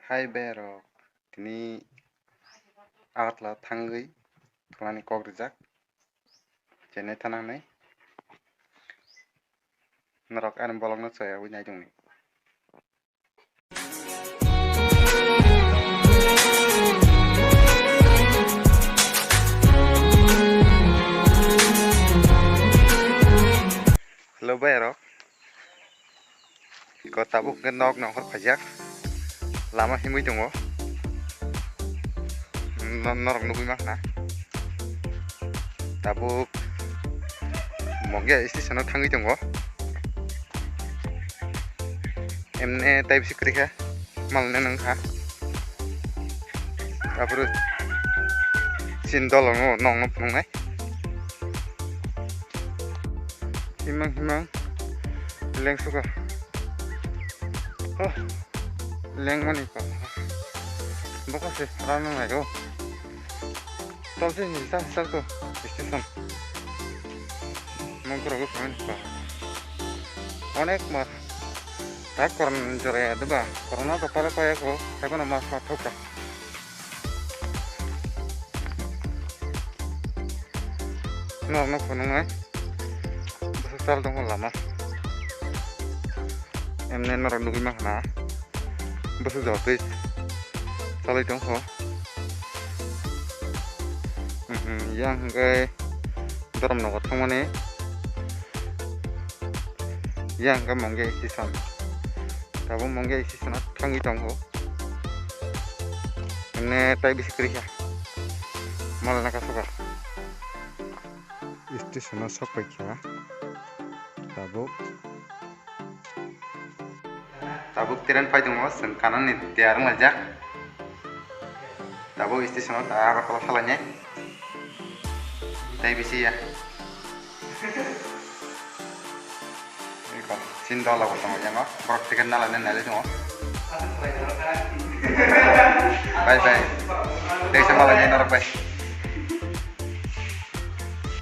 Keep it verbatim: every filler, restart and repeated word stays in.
Hai berok, tini Agartala thangwi thwngmani kok rijak, Chennai thanangnai. Norok ani vlogno chayagwi naitongni. Hello, bayarok. Iko tabuk hwnkhe nok nongkhor phaijak. Lama himwi tongo. No-, norok nugwi mankha. Tabuk Mongia station o thangwi tongo. Emne tai bisi kwrwi kha. Malne nangkha. Aphuru chini dolongo nokno phunuknai. Himang himang lengsuka. Oh, lengmani pa. Bokase rano nai o. Tolse ni sa sa to station. Mongkoro go khan pa. Onek mar. Ta koron jore deba. Corona to pare pare ko. Saibo na mas ma thoka. Norok no phunuknai. Bwswk chal tongkha lama. Emne norok nugwi mankha na. Bwswk jotwi chalwi tongkho. Mhm, yang hwnkhe Dhoromnagar thangmani. Yang hwnkhe Mongia station. Tabuk Mongia station o thangwi tongkho. Emne tai bisi kwrwi kha. Malna kasoka. Station o sok pai kha. Tabuk. Tabuk train phai tongo, chwng kanani tiyar wng laijak. Tabuk station o ta Agartala salainai. Tai bisi ya. Eko, sin dola bo tongo yango. Borok ticket nalainai nailai tongo. Bye bye. Teisa malainai norok bai.